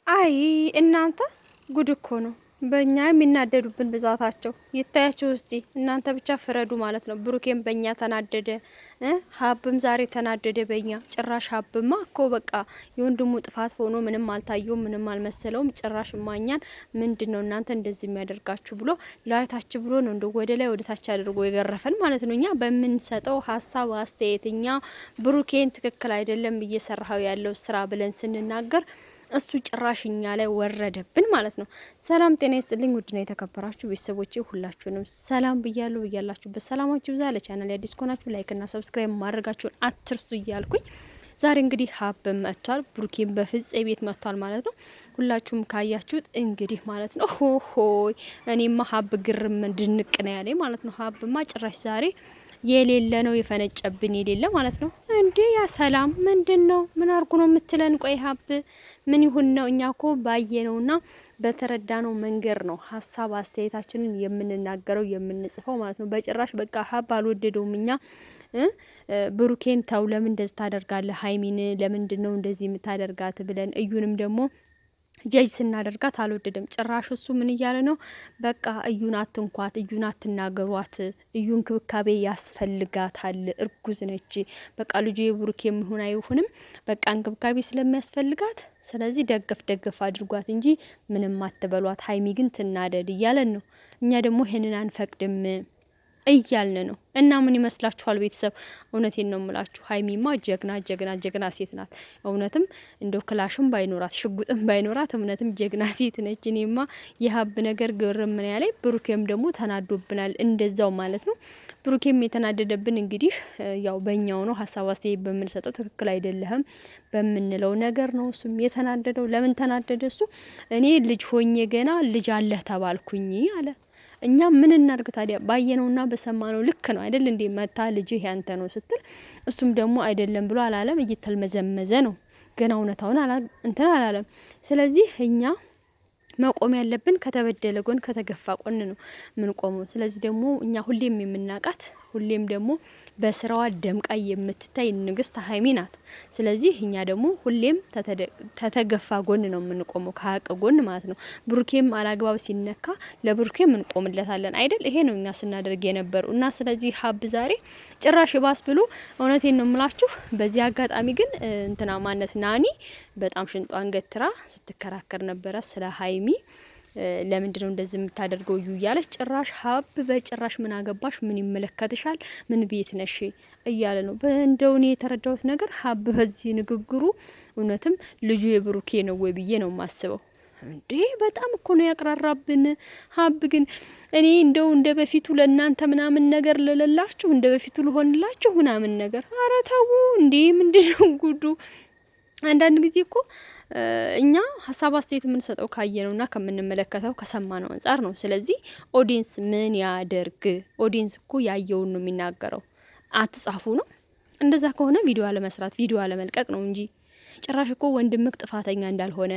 አይ እናንተ ጉድ እኮ ነው። በእኛ የሚናደዱብን ብዛታቸው ይታያቸው። እስቲ እናንተ ብቻ ፍረዱ ማለት ነው። ብሩኬም በእኛ ተናደደ፣ ሀብም ዛሬ ተናደደ በእኛ። ጭራሽ ሀብማ እኮ በቃ የወንድሙ ጥፋት ሆኖ ምንም አልታየውም፣ ምንም አልመሰለውም። ጭራሽ ማኛን ምንድን ነው እናንተ እንደዚህ የሚያደርጋችሁ ብሎ ላይታች ብሎ ነው እንደ ወደ ላይ ወደ ታች አድርጎ የገረፈን ማለት ነው። እኛ በምንሰጠው ሀሳብ አስተያየት፣ እኛ ብሩኬን ትክክል አይደለም እየሰራው ያለው ስራ ብለን ስንናገር እሱ ጭራሽ እኛ ላይ ወረደብን ማለት ነው። ሰላም ጤና ይስጥልኝ። ውድና የተከበራችሁ ቤተሰቦቼ ሁላችሁንም ሰላም ብያለሁ። ብያላችሁበት ሰላማችሁ ይብዛ። ለቻናል አዲስ ከሆናችሁ like ና subscribe ማድረጋችሁን አትርሱ እያልኩኝ ዛሬ እንግዲህ ሀብ መጥቷል፣ ብሩኬን በፍጼ ቤት መጥቷል ማለት ነው። ሁላችሁም ካያችሁት እንግዲህ ማለት ነው ሆሆይ እኔማ ሀብ ግርም ድንቅ ነው ያለኝ ማለት ነው። ሀብማ ጭራሽ ዛሬ የሌለ ነው የፈነጨብን የሌለ ማለት ነው። እንዴ ያ ሰላም ምንድን ነው? ምን አርጉ ነው የምትለን? ቆይ ሀብ ምን ይሁን ነው? እኛ ኮ ባየነውና በተረዳነው መንገድ ነው ሀሳብ አስተያየታችንን የምንናገረው የምንጽፈው ማለት ነው። በጭራሽ በቃ ሀብ አልወደደውም። እኛ ብሩኬን ተው፣ ለምን እንደዚህ ታደርጋለህ? ሀይሚን ለምንድን ነው እንደዚህ የምታደርጋት ብለን እዩንም ደግሞ ጀጅ ስናደርጋት አልወደደም። ጭራሽ እሱ ምን እያለ ነው? በቃ እዩን አትንኳት፣ እዩን አትናገሯት፣ እዩ እንክብካቤ ያስፈልጋታል፣ እርጉዝ ነች። በቃ ልጁ የብሩክ የሚሆን አይሆንም፣ በቃ እንክብካቤ ስለሚያስፈልጋት ስለዚህ ደገፍ ደገፍ አድርጓት እንጂ ምንም አትበሏት፣ ሀይሚ ግን ትናደድ እያለን ነው። እኛ ደግሞ ይህንን አንፈቅድም እያልን ነው። እና ምን ይመስላችኋል ቤተሰብ? እውነቴን ነው የምላችሁ ሀይሚማ ጀግና ጀግና ጀግና ሴት ናት። እውነትም እንደው ክላሽም ባይኖራት ሽጉጥም ባይኖራት እውነትም ጀግና ሴት ነች። እኔማ የሀብ ነገር ግርም ምን ያለኝ፣ ብሩኬም ደግሞ ተናዶብናል እንደዛው ማለት ነው። ብሩኬም የተናደደብን እንግዲህ ያው በእኛው ነው፣ ሀሳብ አስተያየት በምንሰጠው ትክክል አይደለህም በምንለው ነገር ነው እሱም የተናደደው። ለምን ተናደደ እሱ? እኔ ልጅ ሆኜ ገና ልጅ አለህ ተባልኩኝ አለ። እኛ ምን እናድርግ ታዲያ? ባየነውና በሰማነው ልክ ነው አይደል እንዴ? መታ ልጅህ ያንተ ነው ስትል እሱም ደግሞ አይደለም ብሎ አላለም። እየተልመዘመዘ ነው ገና እውነታውን እንትን አላለም። ስለዚህ እኛ መቆም ያለብን ከተበደለ ጎን ከተገፋ ጎን ነው ምንቆመው። ስለዚህ ደግሞ እኛ ሁሌም የምናቃት ሁሌም ደግሞ በስራዋ ደምቃ የምትታይ ንግስት ሀይሚ ናት። ስለዚህ እኛ ደግሞ ሁሌም ተተገፋ ጎን ነው የምንቆመው፣ ከሀቅ ጎን ማለት ነው። ብሩኬም አላግባብ ሲነካ ለብሩኬም እንቆምለታለን አይደል? ይሄ ነው እኛ ስናደርግ የነበረው እና ስለዚህ ሀብ ዛሬ ጭራሽ ባስ ብሎ እውነቴን ነው የምላችሁ። በዚህ አጋጣሚ ግን እንትና ማነት ናኒ በጣም ሽንጧን ገትራ ስትከራከር ነበረ ስለ ሀይሚ ለምንድን ነው እንደዚህ የምታደርገው እዩ እያለች ጭራሽ ሀብ በጭራሽ ምን አገባሽ፣ ምን ይመለከትሻል፣ ምን ቤት ነሽ እያለ ነው። እንደው እኔ የተረዳሁት ነገር ሀብ በዚህ ንግግሩ እውነትም ልጁ የብሩኬ ነው ወይ ብዬ ነው የማስበው። እንዴ በጣም እኮ ነው ያቅራራብን ሀብ ግን እኔ እንደው እንደ በፊቱ ለእናንተ ምናምን ነገር ልልላችሁ እንደ በፊቱ ልሆንላችሁ ምናምን ነገር፣ ኧረ ተው እንዴ! ምንድነው ጉዱ? አንዳንድ ጊዜ እኮ እኛ ሀሳብ አስተያየት የምንሰጠው ካየነውና ከምንመለከተው ከሰማነው አንጻር ነው። ስለዚህ audience ምን ያደርግ? audience እኮ ያየውን ነው የሚናገረው። አትጻፉ ነው። እንደዛ ከሆነ ቪዲዮ አለመስራት፣ ቪዲዮ አለመልቀቅ ነው እንጂ ጭራሽ እኮ ወንድምክ ጥፋተኛ እንዳልሆነ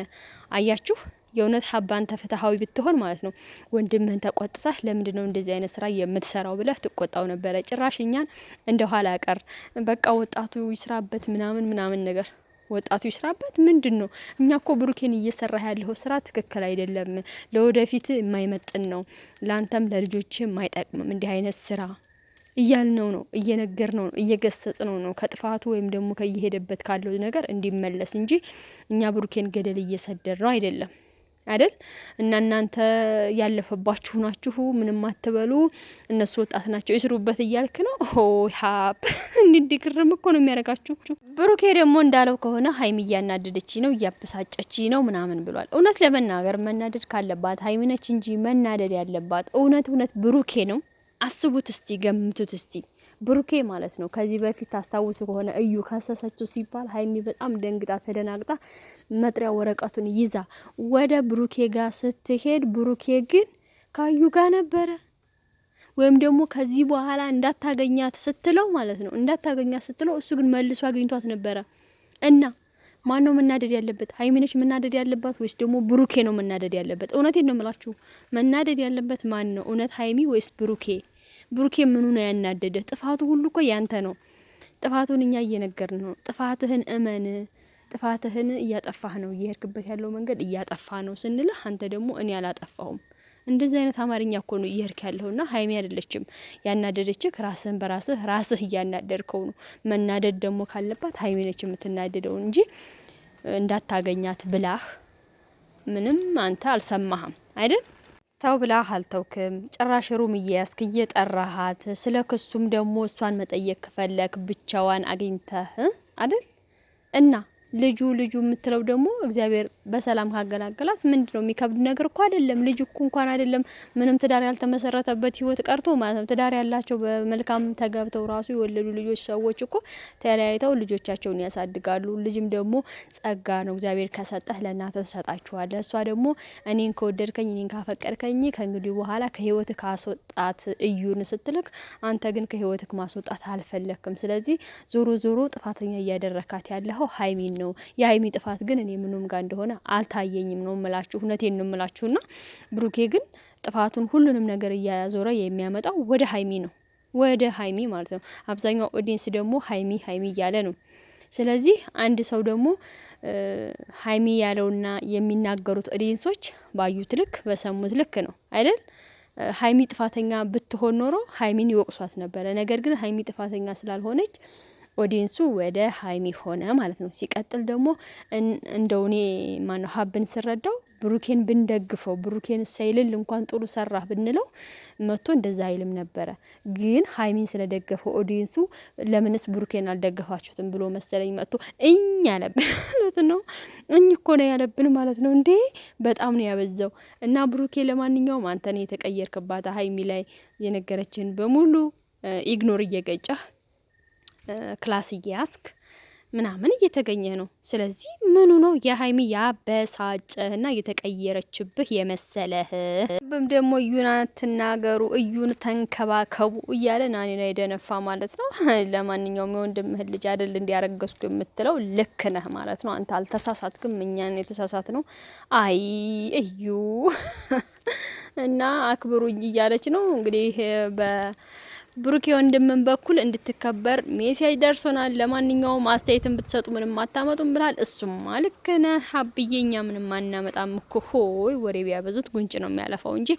አያችሁ። የእውነት ሀባን ተፍትሀዊ ብትሆን ማለት ነው ወንድምህን ተቆጥተህ ለምንድን ነው እንደዚህ አይነት ስራ የምትሰራው ብለህ ትቆጣው ነበረ። ጭራሽ እኛን እንደ ኋላ ቀር በቃ ወጣቱ ይስራበት ምናምን ምናምን ነገር ወጣቱ ይስራበት። ምንድን ነው እኛ እኮ ብሩኬን እየሰራ ያለው ስራ ትክክል አይደለም፣ ለወደፊት የማይመጥን ነው፣ ለአንተም ለልጆች የማይጠቅምም እንዲህ አይነት ስራ እያልነው ነው፣ እየነገርነው ነው፣ እየገሰጽነው ነው ከጥፋቱ ወይም ደግሞ ከየሄደበት ካለው ነገር እንዲመለስ እንጂ እኛ ብሩኬን ገደል እየሰደድ ነው አይደለም አይደል? እና እናንተ ያለፈባችሁ ናችሁ፣ ምንም አትበሉ፣ እነሱ ወጣት ናቸው ይስሩበት እያልክ ነው። ሆ ሀብ እንዲግርም እኮ ነው የሚያደርጋችሁ። ብሩኬ ደግሞ እንዳለው ከሆነ ሀይሚ እያናደደች ነው፣ እያበሳጨች ነው ምናምን ብሏል። እውነት ለመናገር መናደድ ካለባት ሀይሚ ነች እንጂ መናደድ ያለባት እውነት እውነት ብሩኬ ነው። አስቡት እስቲ፣ ገምቱት እስቲ ብሩኬ ማለት ነው። ከዚህ በፊት ታስታውሱ ከሆነ እዩ ከሰሰችው ሲባል ሀይሚ በጣም ደንግጣ ተደናግጣ መጥሪያ ወረቀቱን ይዛ ወደ ብሩኬ ጋር ስትሄድ ብሩኬ ግን ካዩ ጋር ነበረ። ወይም ደግሞ ከዚህ በኋላ እንዳታገኛት ስትለው ማለት ነው እንዳታገኛት ስትለው እሱ ግን መልሶ አግኝቷት ነበረ። እና ማን ነው መናደድ ያለበት? ሀይሚ ነች መናደድ ያለባት ወይስ ደግሞ ብሩኬ ነው መናደድ ያለበት? እውነቴን ነው የምላችሁ፣ መናደድ ያለበት ማን ነው? እውነት ሀይሚ ወይስ ብሩኬ? ብሩኬ ምኑ ነው ያናደደ? ጥፋቱ ሁሉ እኮ ያንተ ነው። ጥፋቱን እኛ እየነገርን ነው። ጥፋትህን እመን፣ ጥፋትህን እያጠፋህ ነው፣ እየሄድክበት ያለው መንገድ እያጠፋ ነው ስንልህ አንተ ደግሞ እኔ አላጠፋሁም እንደዚህ አይነት አማርኛ እኮ ነው እየሄድክ ያለውና ሀይሚ አይደለችም ያናደደችህ፣ ራስህን በራስህ ራስህ እያናደድከው ነው። መናደድ ደግሞ ካለባት ሀይሚ ነች የምትናደደው እንጂ እንዳታገኛት ብላህ ምንም አንተ አልሰማህም አይደል? ተው ብላህ አልተውክም። ጭራሽ room እየያዝክ እየጠራሃት፣ ስለ ክሱም ደግሞ እሷን መጠየቅ ከፈለክ ብቻዋን አግኝተህ አይደል እና ልጁ ልጁ የምትለው ደግሞ እግዚአብሔር በሰላም ካገላገላት ምንድን ነው የሚከብድ ነገር እኮ አይደለም። ልጅ እኮ እንኳን አይደለም ምንም ትዳር ያልተመሰረተበት ህይወት ቀርቶ ማለት ነው። ትዳር ያላቸው በመልካም ተገብተው ራሱ የወለዱ ልጆች ሰዎች እኮ ተለያይተው ልጆቻቸውን ያሳድጋሉ። ልጅም ደግሞ ጸጋ ነው። እግዚአብሔር ከሰጠህ ለእናትህ ትሰጣችኋለህ። እሷ ደግሞ እኔን ከወደድከኝ እኔን ካፈቀድከኝ ከእንግዲህ በኋላ ከህይወትህ ካስወጣት እዩን ስትልክ፣ አንተ ግን ከህይወትህ ማስወጣት አልፈለክም። ስለዚህ ዞሮ ዞሮ ጥፋተኛ እያደረካት ያለኸው ሀይሚን ነው። የሀይሚ ጥፋት ግን እኔ ምኑም ጋር እንደሆነ አልታየኝም ነው ምላችሁ። እውነቴን ነው ምላችሁና ብሩኬ ግን ጥፋቱን ሁሉንም ነገር እያዞረ የሚያመጣው ወደ ሀይሚ ነው፣ ወደ ሀይሚ ማለት ነው። አብዛኛው audience ደግሞ ሀይሚ ሀይሚ እያለ ነው። ስለዚህ አንድ ሰው ደግሞ ሀይሚ ያለውና የሚናገሩት audience ኦች ባዩት ልክ በሰሙት ልክ ነው አይደል? ሀይሚ ጥፋተኛ ብትሆን ኖሮ ሀይሚን ይወቅሷት ነበረ። ነገር ግን ሀይሚ ጥፋተኛ ስላልሆነች audience ኡ ወደ ሀይሚ ሆነ ማለት ነው። ሲቀጥል ደግሞ እንደው እኔ ማነው ሀብን ስረዳው ብሩኬን ብንደግፈው ብሩኬን ሳይልል እንኳን ጥሩ ሰራህ ብንለው መጥቶ እንደዛ አይልም ነበረ። ግን ሀይሚን ስለደገፈው audience ኡ ለምንስ ብሩኬን አልደገፋችሁትም ብሎ መሰለኝ መጥቶ እኝ ያለብን ማለት ነው። እኝ እኮ ነው ያለብን ማለት ነው። እንዴ በጣም ነው ያበዛው። እና ብሩኬ ለማንኛውም አንተ ነው የተቀየርክባት። ሀይሚ ላይ የነገረችን በሙሉ ignore እየገጨህ class እየያዝክ ምናምን እየተገኘ ነው። ስለዚህ ምኑ ነው የሀይሚ ያበሳጨህና የተቀየረችብህ የመሰለህ? ብም ደግሞ እዩን አትናገሩ፣ እዩን ተንከባከቡ እያለ ናኔ ላይ ደነፋ ማለት ነው። ለማንኛውም የወንድምህን ልጅ አይደል እንዲያረገዝኩ የምትለው ልክ ነህ ማለት ነው። አንተ አልተሳሳትክም፣ እኛን የተሳሳት ነው። አይ እዩ እና አክብሩኝ እያለች ነው እንግዲህ በ ብሩኬ ወንድምን በኩል እንድትከበር message ደርሶናል። ለማንኛውም አስተያየትን ብትሰጡ ምንም አታመጡም ብላል። እሱማ ልክ ነህ አብዬ፣ እኛ ምንም አናመጣም እኮ ሆይ፣ ወሬ ቢያበዙት ጉንጭ ነው የሚያለፋው እንጂ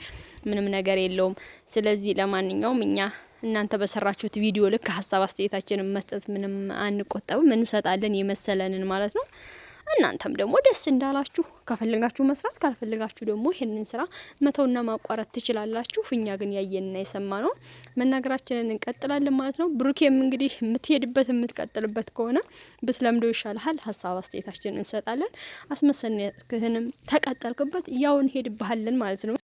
ምንም ነገር የለውም። ስለዚህ ለማንኛውም እኛ እናንተ በሰራችሁት ቪዲዮ ልክ ሀሳብ አስተያየታችንን መስጠት ምንም አንቆጠብም፣ እንሰጣለን የመሰለንን ማለት ነው። እናንተም ደግሞ ደስ እንዳላችሁ ከፈለጋችሁ መስራት ካልፈለጋችሁ ደግሞ ይህንን ስራ መተውና ማቋረጥ ትችላላችሁ። እኛ ግን ያየንና የሰማነው መናገራችንን እንቀጥላለን ማለት ነው። ብሩኬም እንግዲህ የምትሄድበት የምትቀጥልበት ከሆነ ብትለምዶ ይሻልሃል። ሀሳብ አስተያየታችንን እንሰጣለን። አስመሰልክህንም ተቀጠልክበት ያው እንሄድብሃለን ማለት ነው።